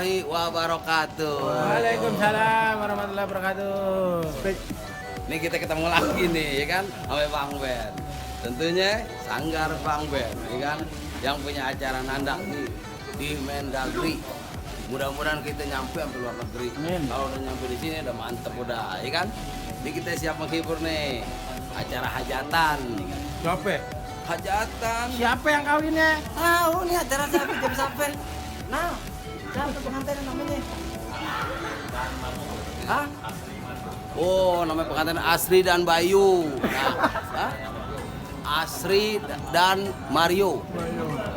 warahmatullahi wabarakatuh. Waalaikumsalam warahmatullahi wabarakatuh. Nih kita ketemu lagi nih, ya kan, sama Bang Ben. Tentunya Sanggar Bang Ben, ya kan, yang punya acara nandak nih di Mendagri. Mudah-mudahan kita nyampe sampai luar negeri. Kalau udah nyampe di sini udah mantep udah, ya kan. Ini kita siap menghibur nih, acara hajatan. Siapa? Hajatan. Siapa yang kawinnya? Tahu nih acara siapa jam sampai. Nah, siapa pengantin namanya? Hah? Oh, namanya pengantin Asri dan Bayu. Nah, hah? Asri dan Mario.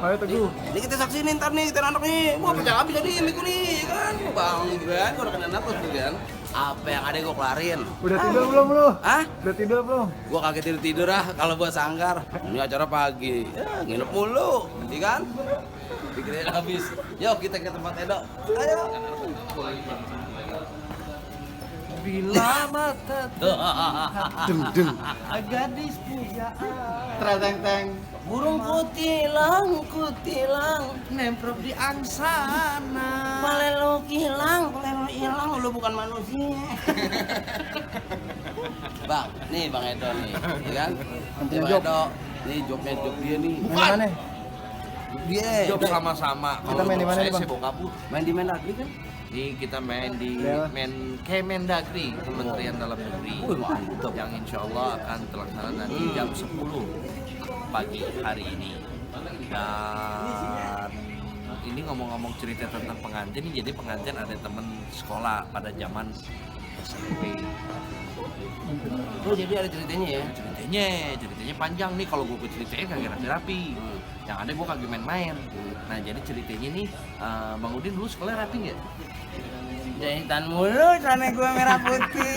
Ayo Teguh. Ini kita saksiin ntar nih, kita anak nih. Wah, pecah habis jadi miku nih, kan? Bang, kan? Gua udah kena terus kan. Apa yang ada gua kelarin. Udah tidur belum lu? Hah? Udah tidur belum? Gua kaget tidur ah kalau buat Sanggar. Ini acara pagi. Ya, nginep mulu, iya kan? Pikirin habis. Yuk kita ke tempat Edo. Ayo. Bila mata Deng. gadis pujaan. Teng. Burung kutilang Nemprok di angsana. palelo hilang, lu bukan manusia. Bang, nih Bang Edo nih, iya kan? Nih Bang Edo, nih job dia nih. Bukan. Dia. Job sama-sama. Kita main di mana nih, Saya Bang? sibuk kabur. Main di Mendagri kan? Ini kita main di Ya. Kemendagri, Kementerian Dalam Negeri. Wih, mantap. Yang insya Allah akan terlaksana nanti jam 10 pagi hari ini. Dan ini ngomong-ngomong cerita tentang pengantin, jadi pengantin ada temen sekolah pada zaman SMP. Oh, jadi ada ceritanya ya? Ceritanya panjang nih, kalau gue ceritain kagak rapi. Yang ada gue kagak main-main. Nah jadi ceritanya nih, Bang Udin dulu sekolah rapi nggak? Jahitan mulu, celana gue merah putih.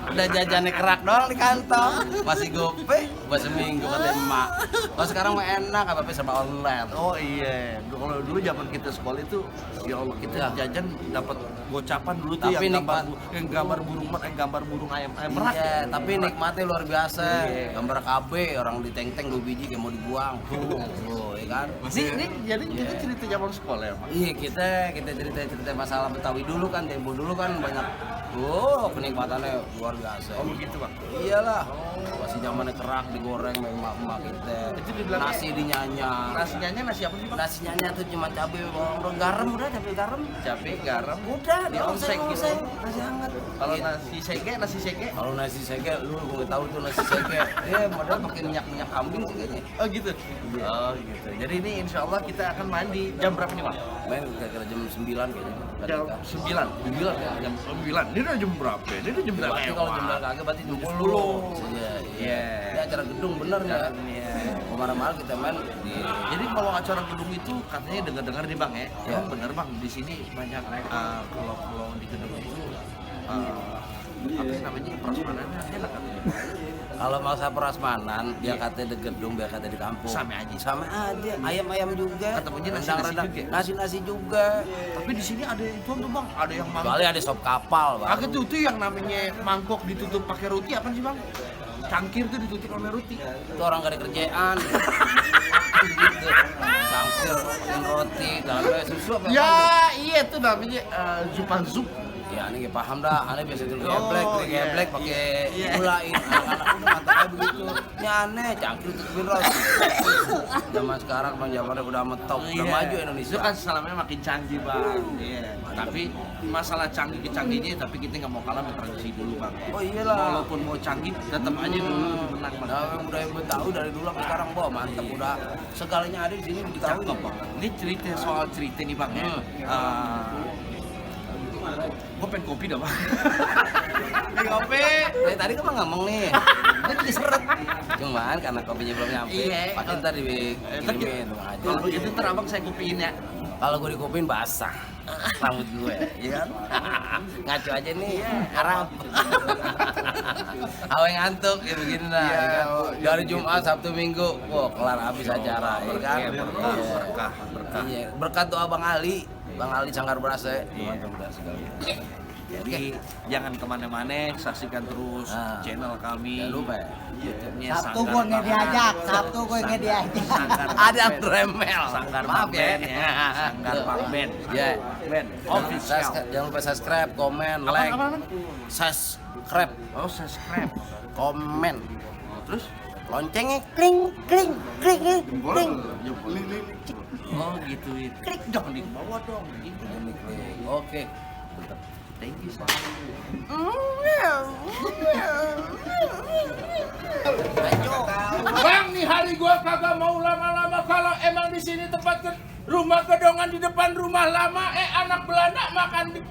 Udah jajannya kerak doang di kantong. Masih gope, buat seminggu kata emak. Kalau sekarang mah enak, apa-apa serba online. Oh iya, kalau dulu zaman kita sekolah itu, ya Allah kita Ya. jajan dapat gocapan dulu tuh Tapi yang gambar burung ayam merak. Iya, tapi nikmatnya luar biasa. Iya. Gambar KB, orang di teng-teng 2 biji kayak mau dibuang. Oh, ya kan? Ini jadi kita cerita zaman sekolah ya, Pak. Iya, kita cerita masalah Betawi dulu kan, tempo dulu kan banyak. Kenikmatannya luar biasa. Oh begitu, Pak. Iyalah. Masih zamannya kerak digoreng sama emak-emak kita. Itu dibilangnya- Nasi dinyanyar. Nasinya nasi apa sih, Pak? Nasi nyanyar tuh cuma cabai bawang garam udah, cabai garam. Cabai, garam. Udah, Dioseng gitu. nasi hangat. Kalau Gitu. nasi sege. Kalau nasi sege, lu gue tahu tuh nasi sege. Dia modal pakai minyak kambing sih kayaknya. Oh gitu. Oh gitu. Jadi ini insya Allah kita akan main di jam berapa nih, Pak? Main kira-kira jam 9 kayaknya. Jam 9. 9 ya. Jam 9. Ini udah jam berapa? Ini udah jam berapa? Berarti kalau jam 9 kagak berarti jam 10. 10. Iya. Iya. Ini acara gedung bener nggak? Iya. Kemarin-malam kita main di Jadi kalau acara gedung itu katanya dengar-dengar nih Bang ya. Ya. Emang bener Bang di sini banyak kalau di gedung itu apa sih namanya prasmanannya enak kan? kalau masa prasmanan dia katanya di gedung, biar katanya di kampung. Sama aja. Sama aja. Ayam-ayam juga. Ketemunya nasi-nasi Rendang-rendang. juga. Nasi-nasi juga. Tapi di sini ada itu tuh Bang, ada yang mangkok. Kecuali ada sop kapal, Bang. Agak tuh yang namanya mangkok ditutup pakai roti apa sih Bang? Cangkir tuh ditutup sama roti. Itu orang gak ada kerjaan. Gitu. Cangkir, pakai roti, dalamnya susu apa? Ya iya tuh namanya zup. Ya, aneh gak paham dah. Aneh biasa tuh Oh, geblek iya, pakai iya. gulain. Anak-anak udah mantap begitu. Ini aneh, cangkir tutupin roti. Zaman sekarang bang zamannya udah metop, udah maju Indonesia. Itu kan salamnya makin canggih Bang. Iya. Tapi masalah canggihnya tapi kita nggak mau kalah sama tradisi dulu Bang. Oh iyalah. Walaupun mau canggih, tetap aja dulu lebih menang Bang. Nah, budaya Betawi dari dulu sampai sekarang, mantap udah segalanya ada di sini Betawi. Cakep Bang. Ini soal cerita nih Bang ya. Gue pengen kopi dah Bang. Kopi. Dari tadi kan ngomong nih. Ini diseret. Cuman karena kopinya belum nyampe, Iya. pakai ntar dikirimin aja. Kalau begitu ntar abang saya kopiin ya. Kalau gue dikopin basah rambut gue, iya kan? Ngaco aja nih, Arab. Awe ngantuk, ya begini lah. Iya, ya kan? oh, iya, Dari Jumat, Sabtu, Minggu, kelar habis acara, ya kan? Berkah. Iya, berkat doa Bang Ali Sanggar Berase. Iya. Mantap dah segala. Jadi jangan kemana-mana, saksikan terus channel kami. Jangan lupa ya. YouTube-nya Sabtu Sanggar gue nggak Bang diajak, Ben. Sabtu gue nggak diajak. Sanggar Ada Bang Ben. remel. Sanggar Maaf Bang ya. Ben ya. Sanggar Bang Ben. Ya. Ben. Official. Jangan lupa subscribe, komen, like. Apa? Subscribe, Oh, subscribe. komen. Terus? Loncengnya kling kling kling kling kling. Oh gitu itu. Klik dong di bawah dong. Gitu. Oke. Thank you. Sir. Bang, nih hari gua kagak mau lama-lama kalau emang di sini tempat rumah gedongan di depan rumah lama, anak Belanda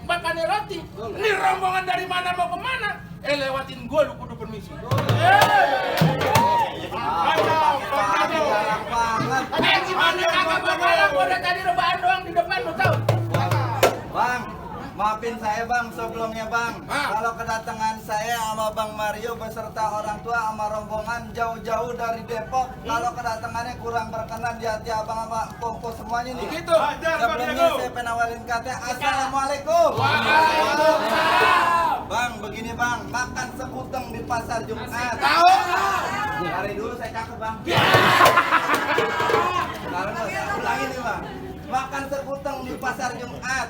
makan roti. Ini rombongan dari mana mau kemana? Lewatin gua lu kudu permisi. Gimana kagak bakalan gua udah tadi rebahan doang di depan lu tahu? Bang, maafin saya bang sebelumnya bang. Kalau kedatangan saya sama Bang Mario beserta orang tua sama rombongan jauh-jauh dari Depok, kalau kedatangannya kurang berkenan di hati abang sama koko semuanya nih. Begitu. Sebelumnya saya penawalin kata Assalamualaikum. Waalaikumsalam. Bang, begini bang, makan sekuteng di pasar Jumat. Tahu? Dari dulu saya cakep bang. Sekarang saya ulangin nih bang. Makan sekuteng di pasar Jumat.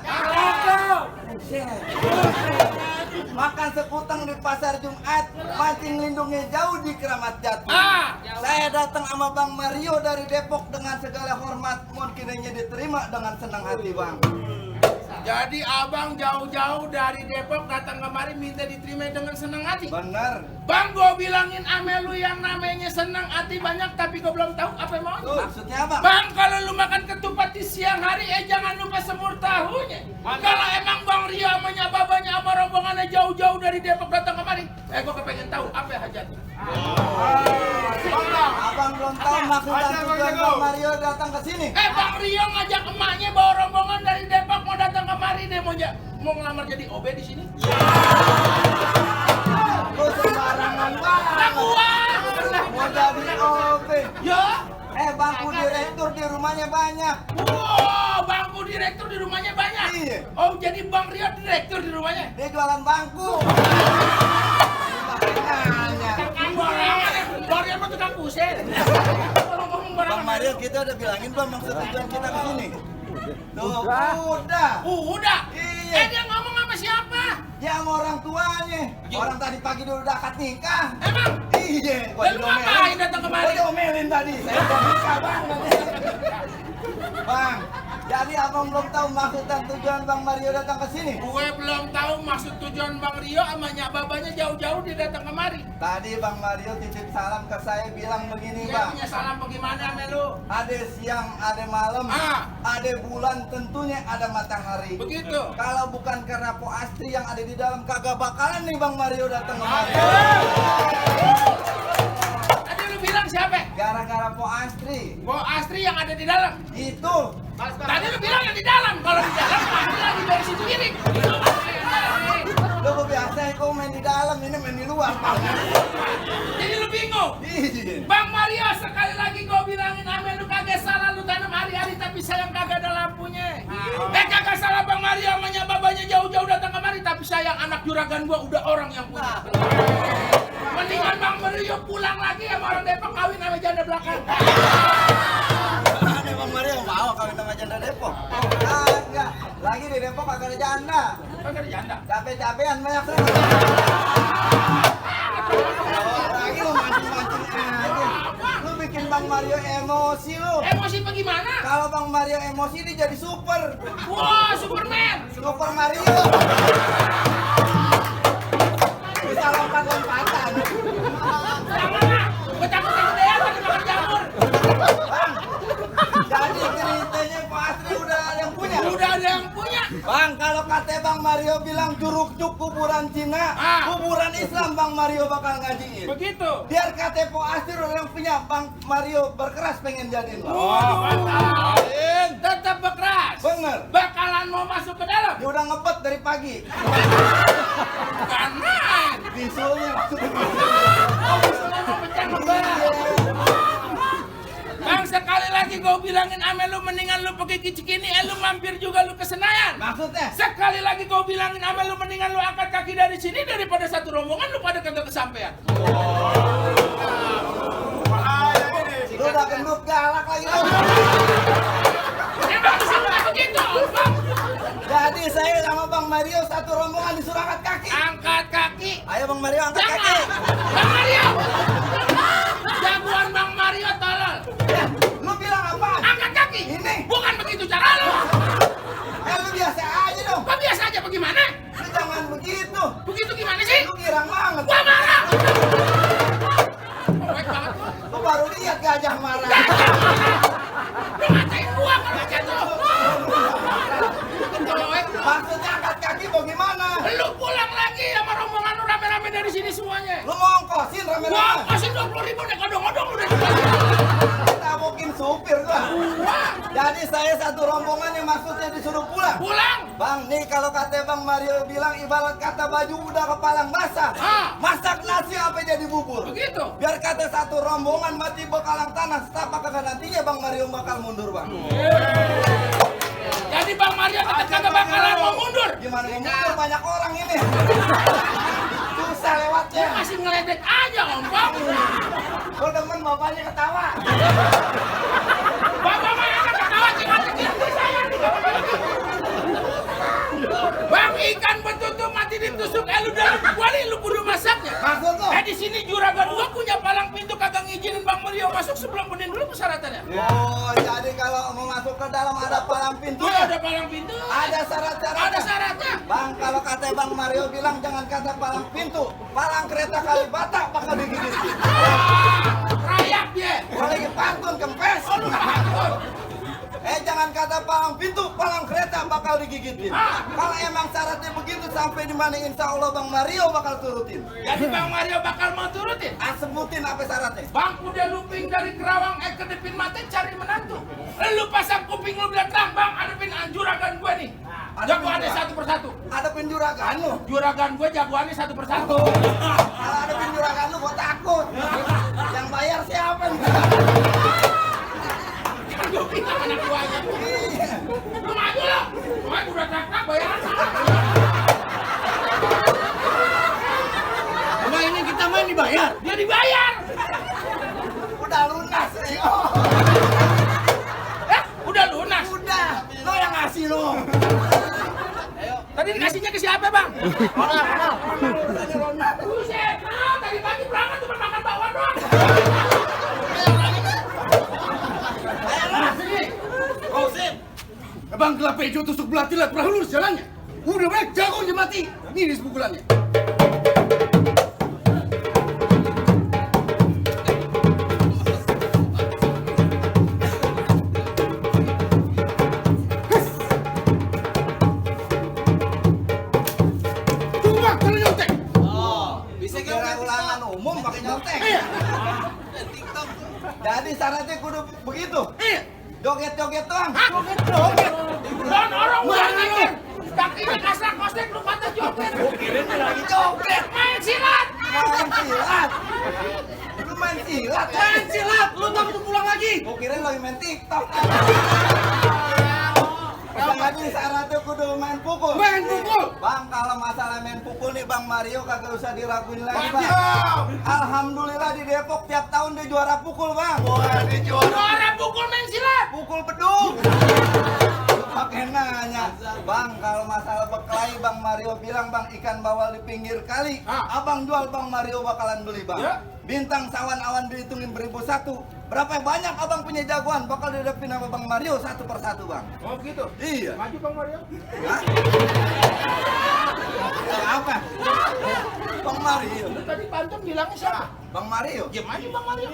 Makan sekuteng di pasar Jumat, mancing lindungnya jauh di Keramat Jati. Saya datang sama Bang Mario dari Depok dengan segala hormat, mungkin diterima dengan senang hati bang. Jadi abang jauh-jauh dari Depok datang kemari minta diterima dengan senang hati. Bener. Bang, gua bilangin ame lu yang namanya senang hati banyak, tapi gua belum tahu apa yang mau. Maksudnya apa? Bang, kalau lu makan ketupat di siang hari, jangan lupa semur tahunya. Kalau emang Bang Rio sama babanya sama rombongannya jauh-jauh dari Depok datang kemari, gua kepengen tahu apa hajatnya. Abang belum tahu maksud dan tujuan Bang Mario datang ke sini. Bang Rio ngajak emaknya bawa rombongan dari Depok mau datang kemari deh, mau ngelamar jadi OB di sini. Lu sembarangan banget. Mau jadi OB. Ya. Bangku direktur di rumahnya banyak. Wow, bangku direktur di rumahnya banyak. Iya. Oh, jadi Bang Rio direktur di rumahnya. Dia jualan bangku. Makanya. Bang Rio mah tukang pusing. Bang Mario, kita udah bilangin belum maksud tujuan kita ke sini? Tuh, udah. Udah. Iya. Dia ngomong sama siapa? Dia sama orang tuanya. Orang tadi pagi dia udah akad nikah. Emang? Iya. Lalu ngapain datang kemari? Gua diomelin tadi. Saya udah nikah banget. Bang, jadi abang belum tahu maksud dan tujuan Bang Mario datang ke sini? Gue belum tahu maksud tujuan Bang Rio sama babanya jauh-jauh dia datang kemari. Tadi Bang Mario titip salam ke saya bilang begini Dia bang. punya salam bagaimana sama lu? Ada siang, ada malam, ada bulan, tentunya ada matahari. Begitu. Kalau bukan karena Po Astri yang ada di dalam, kagak bakalan nih Bang Mario datang kemari. Tadi lu bilang siapa? Gara-gara Po Astri. Po Astri yang ada di dalam. Itu. Tadi lu bilang yang di dalam. Kalau di dalam Astri lagi dari situ ini. Lu biasa kok main di dalam, ini main di luar. Jadi lu bingung. Iya. Bang Mario, sekali lagi gue bilangin ame lu kagak salah, lu tanam hari-hari tapi sayang kagak ada lampunya. Kagak salah Bang Mario sama babanya jauh-jauh datang kemari, tapi sayang anak juragan gua udah orang yang punya. Mendingan Bang Mario pulang lagi sama orang Depok kawin sama janda belakang. Mana Bang Mario mau kawin sama janda Depok? Kagak. Lagi di Depok kagak ada janda. Kagak ada janda. Capek-capean banyak sana. Lagi lu mancing-mancing aja. Lu bikin Bang Mario emosi lu. Emosi bagaimana? Kalau Bang Mario emosi dia jadi super. Wah, Superman. Super Mario. Bisa lompat-lompatan. Jangan lah. Gue takut kegedean lagi makan jamur. Bang, jadi ceritanya Pak Astri udah ada yang punya. Udah ada yang punya. Bang, kalau kata Bang Mario bilang Curug Cuk kuburan Cina, kuburan Islam Bang Mario bakal ngajiin. Begitu. Biar kata Po Astri udah yang punya, Bang Mario berkeras pengen jadiin. Mantap. Tetap berkeras. Bener. Bakalan mau masuk ke dalam. Dia udah ngebet dari pagi. Bukan main. Bisulnya maksudnya. Oh, misalnya mau pecah ngebet. Bang, sekali lagi gue bilangin ame lu mendingan lu pergi ke Cikini, lu mampir juga lu ke Senayan. Maksudnya? Sekali lagi gue bilangin ame lu mendingan lu angkat kaki dari sini daripada satu rombongan lu pada kagak kesampean. Lu udah gendut galak lagi. Emang disuruh begitu, Bang? Jadi saya sama Bang Mario satu rombongan disuruh angkat kaki. Angkat kaki. Ayo Bang Mario angkat Jangan. kaki. Bang Mario. Jagoan Bang Mario tolol. Lu bilang apa? Angkat kaki. Ini. Bukan begitu cara lu. Lu biasa aja dong. Kok biasa aja bagaimana? Lu jangan begitu. Begitu gimana sih? Lu girang banget. Gua marah. Baik banget lu. Lu baru lihat gajah marah. Lu ngatain gua kalau gitu. Ketoloek lu. Maksudnya angkat kaki bagaimana? Lu pulang lagi sama rombongan lu rame-rame dari sini semuanya. Lu mau ongkosin Gua rame-rame? kasih 20.000 nih kodong-kodong lu dari sini. Tabokin supir gua. Jadi saya satu rombongan yang maksudnya disuruh pulang. Pulang. Bang, nih kalau kata Bang Mario bilang ibarat kata baju udah kepalang basah. Ah. Masak nasi apa jadi bubur? Begitu. Biar kata satu rombongan mati bekalang tanah, setapak kagak nantinya Bang Mario bakal mundur, Bang. Jadi Bang Mario tetap kagak bakalan mau mundur. Gimana mau mundur, banyak orang ini. Susah Dia lewatnya. masih ngeledek aja Om Bang. Gua demen bapaknya ketawa. Bapak mana ketawa cik-cik sayang. Bang, ikan betutu mati ditusuk lu dalam kuali lu kudu masaknya. Maksud lu? Di sini juragan gua punya palang pintu kagak ngizinin Bang Mario masuk sebelum penin dulu persyaratannya. Oh, jadi kalau mau masuk ke dalam ada palang pintu Tuh ya? ada palang pintu. Ada syarat-syarat. Ada syaratnya. Bang, kalau kata Bang Mario bilang jangan kata palang pintu, palang kereta Kalibata bakal digigit. Rayak dia. Gua lagi pantun kempes. Oh, lu pantun. Jangan kata palang pintu, palang kereta bakal digigitin. Kalau emang syaratnya begitu sampai di mana insya Allah Bang Mario bakal turutin. Jadi Bang Mario bakal mau turutin. Sebutin apa syaratnya? Bang kuda luping dari Kerawang ke depin mata cari menantu. Lu pasang kuping lu bilang Bang adepin juragan gue nih. Jagoannya satu persatu. Adepin juragan lu. Juragan gue jagoannya satu persatu. Kalau adepin juragan lu gua takut. Yang bayar siapa nih? Kan gue bilang anak buahnya. Iya. Lu maju lo. Pokoknya udah tak bayaran. Emang ini kita main dibayar? Dia dibayar. Udah lunas nih. Oh. Udah lunas. Udah. Lo yang ngasih lo. Tadi dikasihnya ke siapa Bang? Buset, tadi pagi berangkat cuma makan bakwan doang. Bang gelap hijau tusuk belati lihat perahu lurus jalannya. Udah baik jagonya mati. Ini sepukulannya. Coba kalau nyontek. Bisa kira ulangan umum pakai nyontek. Iya. Jadi syaratnya kudu begitu. Iya. Joget-joget doang. Joget. Dan orang udah Mana mikir. Kakinya kasar kostek lu kata joget. Lagi joget. Main silat. Main silat. Lu main silat. Main silat. Lu tak bisa pulang lagi. Gua kira lagi main TikTok. Jadi syaratnya kudu main pukul. Main pukul. Bang, kalau masalah main pukul nih Bang Mario kagak usah diraguin lagi, Bang. Mantap. Alhamdulillah di Depok tiap tahun dia juara pukul, Bang. Wah, ini juara. Juara pukul main silat. Pukul beduk. Pakai nanya, Bang, kalau masalah berkelahi Bang Mario bilang Bang ikan bawal di pinggir kali. Abang jual Bang Mario bakalan beli, Bang. Ya. Bintang sawan awan dihitungin beribu satu. Berapa banyak abang punya jagoan bakal dihadapin sama Bang Mario satu persatu, Bang. Oh begitu. Iya. Maju Bang Mario. Hah? Apa? Bang Mario. Lu tadi pantun bilangnya siapa? Bang Mario. Ya maju Bang Mario.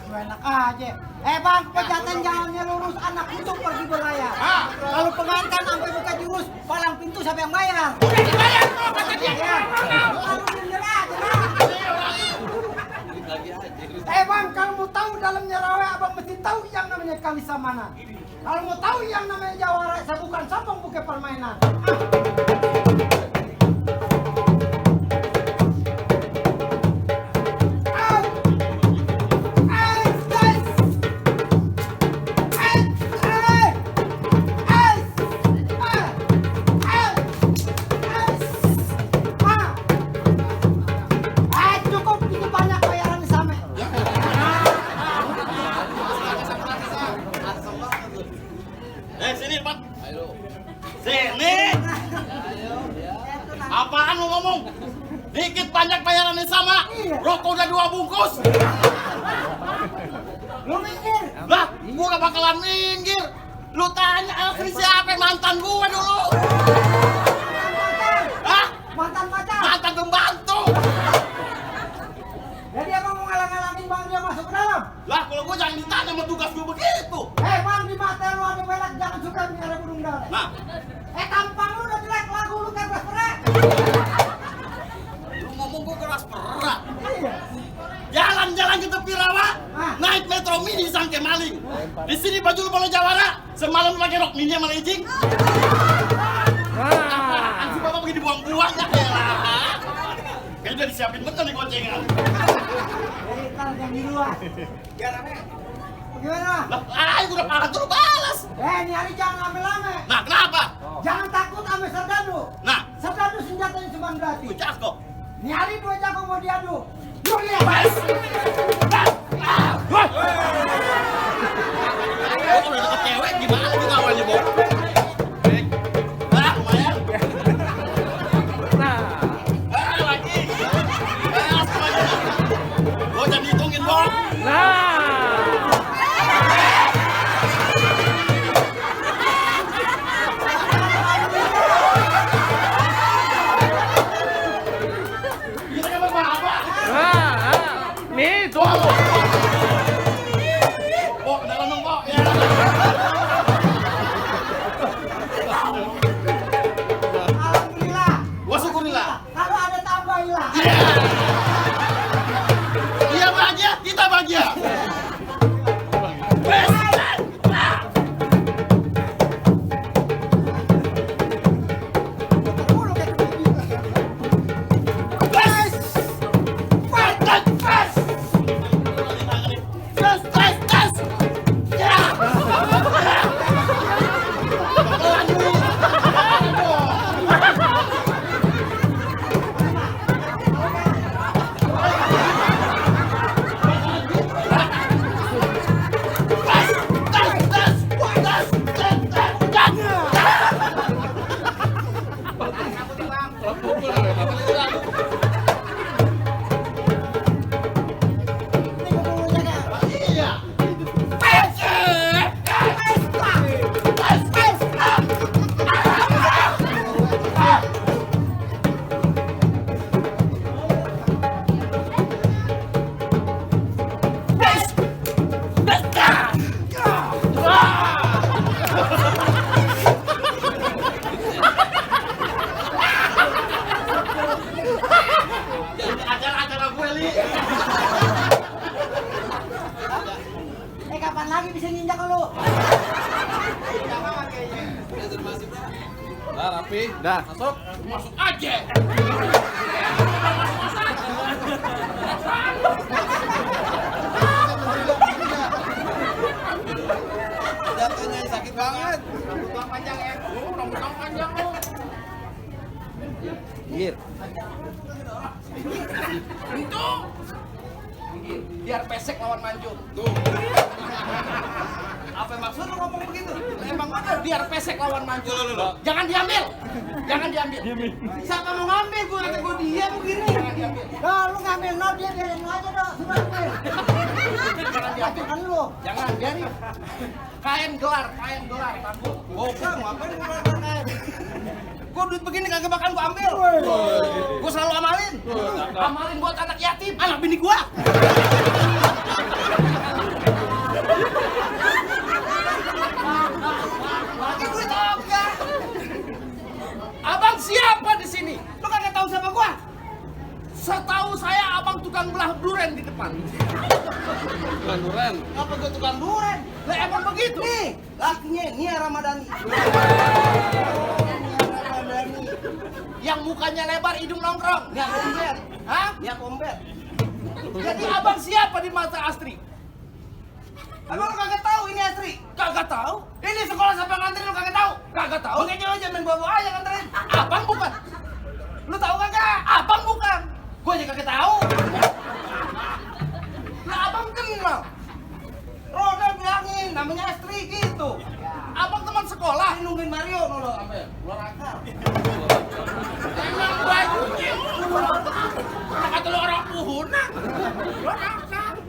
Enak aja. Bang, pejantan jalannya lurus, anak itu pergi berlayar. Kalau pengantin sampai buka jurus, palang pintu siapa yang bayar? Udah dibayar tuh kata dia. Ya, kalau nyerah aja lah. Bang, kalau mau tahu dalamnya rawa, abang mesti tahu yang namanya kalisa mana. Kalau mau tahu yang namanya jawara, saya bukan sambung bukan permainan. lu ngomong. Dikit banyak bayarannya sama. Rokok udah 2 bungkus. Lu minggir. Lah, gua gak bakalan minggir. Lu tanya Elvi siapa mantan gua dulu. Hah? Mantan pacar. Mantan pembantu. Jadi abang mau ngalang-ngalangin Bang Rio masuk ke dalam? Lah, kalau gua jangan ditanya sama tugas gua begitu. Bang, di mata lu ada belak, jangan suka ada burung dara. Nah, Tampang lu udah jelek, lagu lu kan berat. lu ngomong gua keras perak. Jalan-jalan ke tepi rawa, naik metro mini sangke maling. Di sini baju lu boleh jawara, semalam lu pakai rok mini sama legging. Apaan sih bapak begini buang-buang ya? Kayaknya udah disiapin betul nih gocengan. Jadi ntar yang di luar. Gimana? Lah, ayo udah parah tuh lu balas. Ini hari jangan lame-lame. Nah, kenapa? Jangan takut sama Serdadu. Nah, Serdadu senjatanya cuma gratis. gue jago. Ini hari 2 jago mau diadu. Yuk lihat. Gue udah deket cewek, gimana juga awalnya, Bo? Nah, lumayan. Lagi. Gue jangan hitungin, Bo. Kita kan apa? Nih, tuh. Bo, ke dalam dong, Bo. Ya. Alhamdulillah. Gua syukurillah. Kalau ada tambah hilang. Dia bahagia, kita bahagia. Acara-acara gue, Li. Kapan lagi bisa ninjak lu? Nah, rapi. Dah, masuk. Masuk aja. Jatuhnya sakit banget. Rambut panjang ya. Rambut panjang lu. Gir. Itu. Biar pesek lawan manjung. Tuh. Apa maksud lu ngomong begitu? Emang bener biar pesek lawan manjung. Jangan diambil. Jangan diambil. Siapa mau ngambil? Gue kata gue diam begini. Jangan diambil. Lu ngambil no dia biarin lu aja dong. Sudah ambil. Jangan diambil. Kan lu. Jangan biarin. Kain gelar tangguh. Bukan, ngapain ngelar kain? Gua duit begini kagak bakal gua ambil. Gua selalu amalin. Amalin buat anak yatim. Anak bini gua. Lagi duit oga. Abang siapa di sini? Lu kagak tahu siapa gua? Setahu saya abang tukang belah durian di depan. Tukang durian. Apa gue tukang duren? Lah emang begitu? Nih, lakinya Nia Ramadhani. Yang mukanya lebar, hidung nongkrong. Nia Kombet. Hah? Nia Kombet. Jadi abang siapa di mata Astri? Abang lu kagak tahu ini Astri? Kagak tahu? Ini sekolah siapa nganterin lu kagak tahu? Kagak tahu? Oke aja main bawa aja nganterin. Abang bukan? Lu tahu kagak? Abang bukan? Gua aja kagak tahu. Lah abang kenal? Roda bilangin namanya Astri gitu. Abang teman sekolah? Nungguin Mario nolong sampai luar akal. Emang bajunya mana kata lu orang puhuna.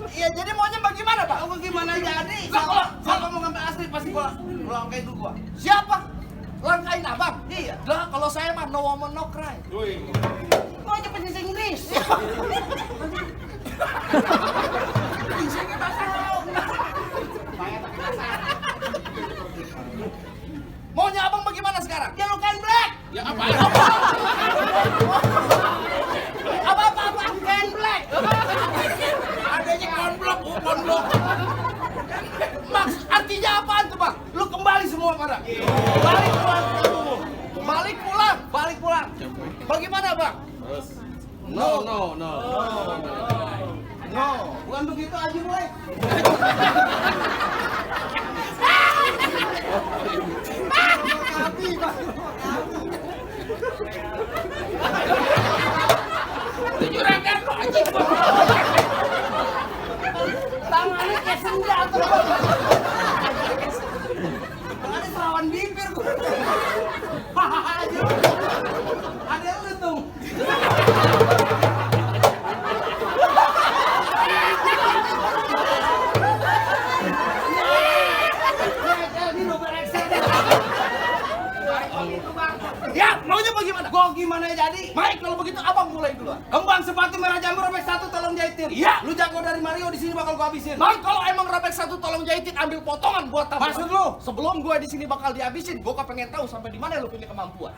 Iya, jadi maunya bagaimana, Pak? Bagaimana jadi? Siapa mau ngambil asli pasti gua langkain dulu gua. Siapa? Langkain abang? Iya. Lah kalau saya mah no woman no cry. Mau aja bahasa Inggris. Bisa bahasa Maunya abang bagaimana sekarang? Dia lukain black. ya apa? Apa Ken Black. Adanya konblok, konblok. Maksud artinya apaan tuh bang? Lu kembali semua pada. Balik pulang. Balik pulang. Bagaimana bang? No. No, bukan begitu Haji Boy. Itu juragan lo aja. Tangannya kayak senjata. Tangannya serawan bibir gua. Ada lu tuh. Ya, maunya bagaimana? Gua gimana jadi? Baik, kalau begitu abang mulai duluan. Kembang sepatu merah jamur robek 1 tolong jahitin. Iya. Lu jago dari Mario di sini bakal gua habisin. Baik, kalau emang robek 1 tolong jahitin, ambil potongan buat tabungan. Maksud lu? Sebelum gua di sini bakal dihabisin, gua pengen tahu sampai di mana lu punya kemampuan.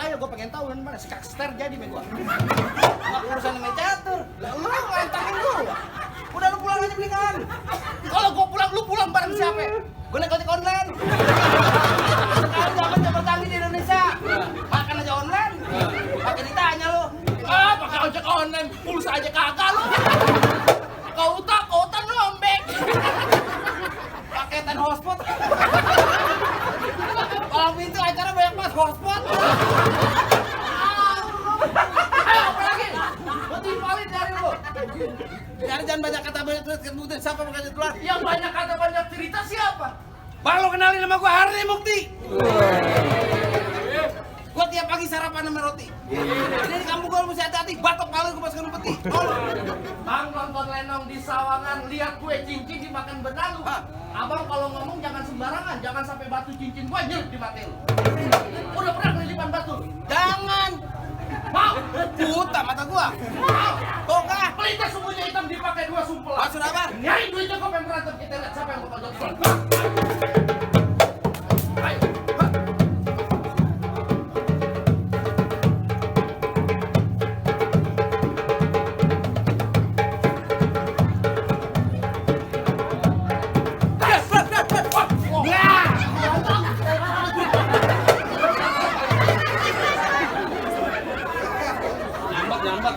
Ayo, gua pengen tahu di mana skakster jadi sama gua. Nggak urusan sama catur. Lah lu lantangin gua. Udah lu pulang aja belikan. Kalau gua pulang, lu pulang bareng siapa? Gua naik ojek online. Sekarang zaman jabatan canggih di Indonesia. Makan aja online. Pakai ditanya lu. Pakai ojek online, pulsa aja kagak lu. Kau nombek. Paketan hotspot. Kalau pintu acara banyak mas hotspot. Ayo, apa lagi? Gua timpalin dari lu. Jangan banyak kata banyak terus kemudian siapa mau kasih keluar? Yang banyak kata banyak cerita siapa? Bang lo kenalin sama gua Hari Mukti. Gua tiap pagi sarapan sama roti. Jadi di kampung gua mesti hati-hati, batok kalau gua masukin peti. Bang nonton Lenong di Sawangan, lihat kue cincin dimakan benalu. Abang kalau ngomong jangan sembarangan, jangan sampai batu cincin gua nyelip di mata lu. Udah pernah kelilipan batu? Jangan. Mau? Buta mata gua. Mau? Kok enggak? Pelitnya semuanya hitam dipakai 2 sumpel. Maksud apa? Nyari duitnya kok pengen berantem, kita lihat siapa yang mau tonton. Ayo.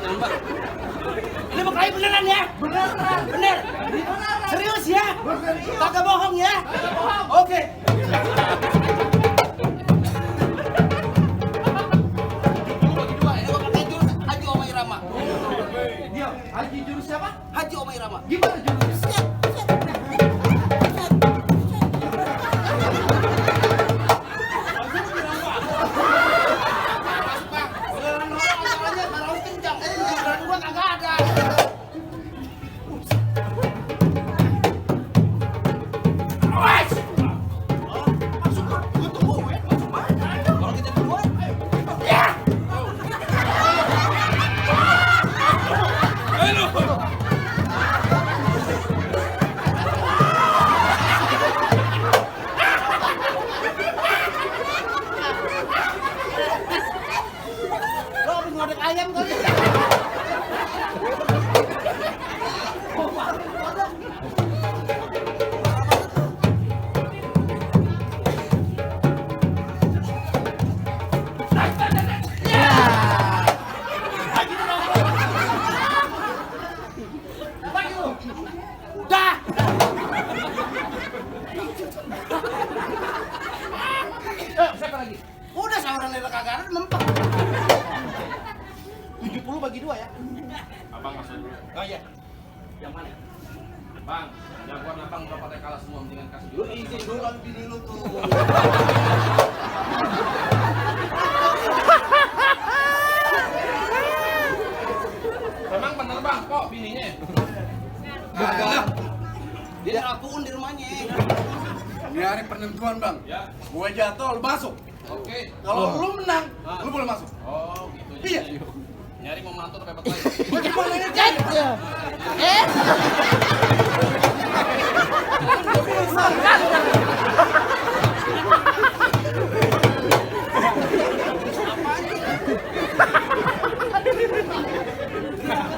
Nyambat. Ini mau kali beneran ya? Bener. Serius ya? Kagak bohong ya? Oke. Bagi dua, ini gua pakai jurus Haji Omah Irama. Dia, Haji jurus siapa? Haji Omah Irama. Gimana jurusnya? Beneran orang acaranya taruh kencang. Beneran gua kagak ada. Awas! Masuk gua tunggu ya. Masuk mana? Kalau kita berdua, ayo. Ya! Lo habis ngodek ayam kali. Udah! Siapa lagi? Udah sawaran lele kagak ada mempeng. 70 bagi 2 ya? Abang masuk dulu. Oh iya. Yang mana? Bang, jagoan abang berapa kali kalah semua mendingan kasih Lu dulu. izin dulu bini lu tuh. bininya. Kagak. Dia ngelakuin di rumahnya. Ini hari penentuan bang. Ya. Gue jatuh, lu masuk. Oke. Kalau lu menang, lu boleh masuk. Oh, gitu. Iya. Nyari pembantu atau pepet lain. Bagaimana ya?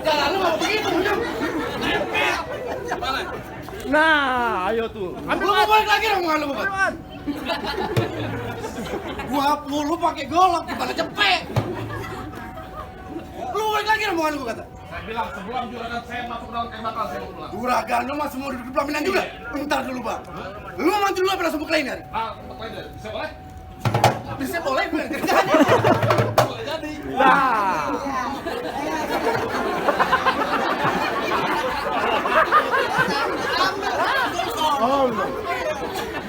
Jalan lu mau begitu, Bang. Mana? Nah, ayo tuh. Lu mau balik lagi dong, lu bukan? Gua lu pakai golok gimana cepet? Lu balik lagi dong, lu kata. Saya bilang sebelum juragan saya masuk dalam tembakan saya mau pulang. Juragan lu masih mau duduk di pelaminan juga? Bentar dulu bang. Lu mau mandi dulu apa langsung ke lain hari? Ah, tempat lain deh. Bisa boleh? Bisa boleh gue kerja. Boleh jadi. Nah.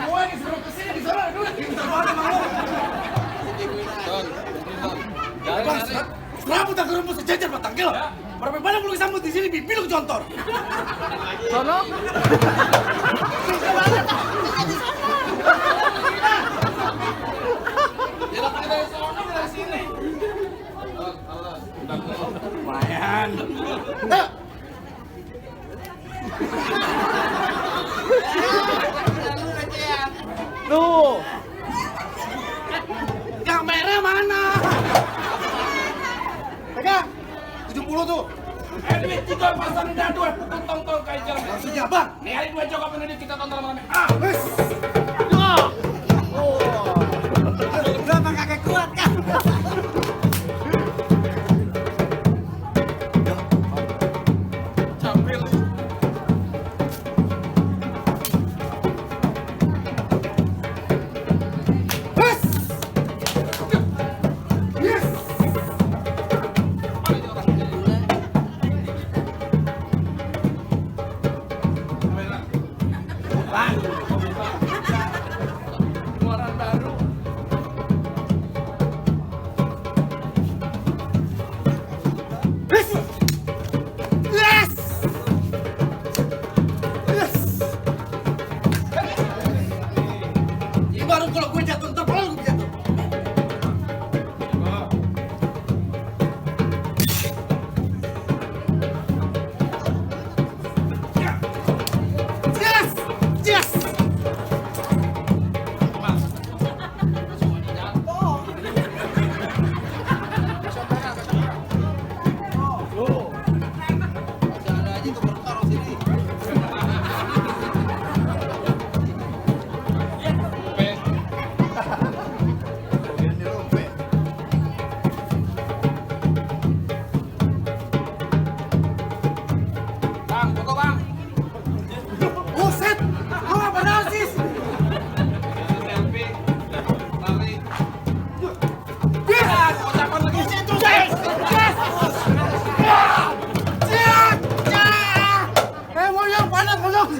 Gua disuruh kesini di sana dulu. Bang, serabut aku rumput sejajar batang gila. Berapa banyak lu kesambut di sini, pipi lu contor. Sono. Tidak pakai dari sono dari sini. Lumayan. Tuh. Yang merah mana? Pegang. 70 tuh. Duit juga pasang dadu, pukul tong-tong kayak jalan. Maksudnya bang? Nih hari dua jokap ini kita tonton rame-rame. Ah, Wes. Lu emang kagak kuat kan? capek lu. Wes. Yes. Keluaran baru. Yes. Yes. Yes. Ini baru kalau gue jatuh, ntar kalau gue jatuh. Yes. Yes. Bang, foto bang. Buset. Lu apa narsis? Selfie. Lari. Yes. Ucapan lagi. Yes. Yes. Yes. Yes. Monyong, panas monyong.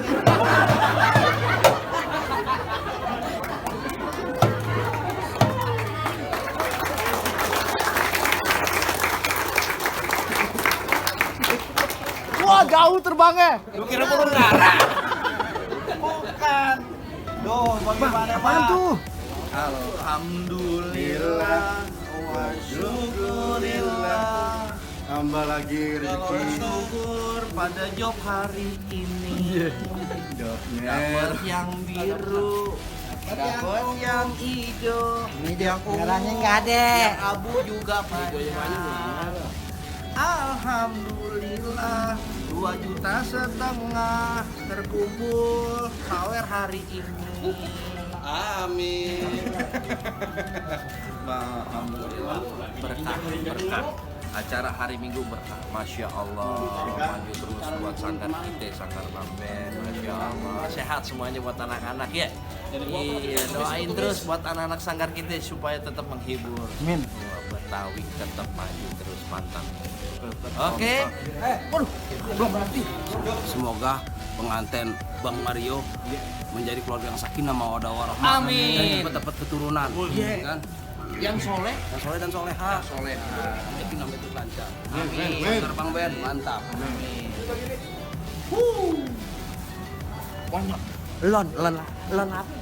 Wah, jauh terbangnya. Lu kira burung dara? Bukan. Duh, bagaimana Apaan tuh? Alhamdulillah wa syukurillah. Tambah lagi rezeki. Bersyukur pada job hari ini. Dapat yang biru, dapat yang hijau, yang Merahnya nggak ada. yang abu juga banyak. Alhamdulillah 2,5 juta terkumpul sawer hari ini. Amin. Alhamdulillah berkah. Acara hari Minggu berkah. Masya Allah. Maju terus buat sanggar kita, sanggar Bamben. Masya Allah. Sehat semuanya buat anak-anak ya. Iya, doain terus buat anak-anak sanggar kita supaya tetap menghibur. Amin. Betawi tetap maju terus, mantap. Oke. Semoga pengantin Bang Mario menjadi keluarga yang sakinah mawaddah warahmah. Amin. Dan cepat dapat keturunan. Kan? Yang soleh. Yang soleh dan soleha. Soleha. Yakin sampai itu lancar. Amin. Bang Ben, mantap. Amin. begini. Lon apa?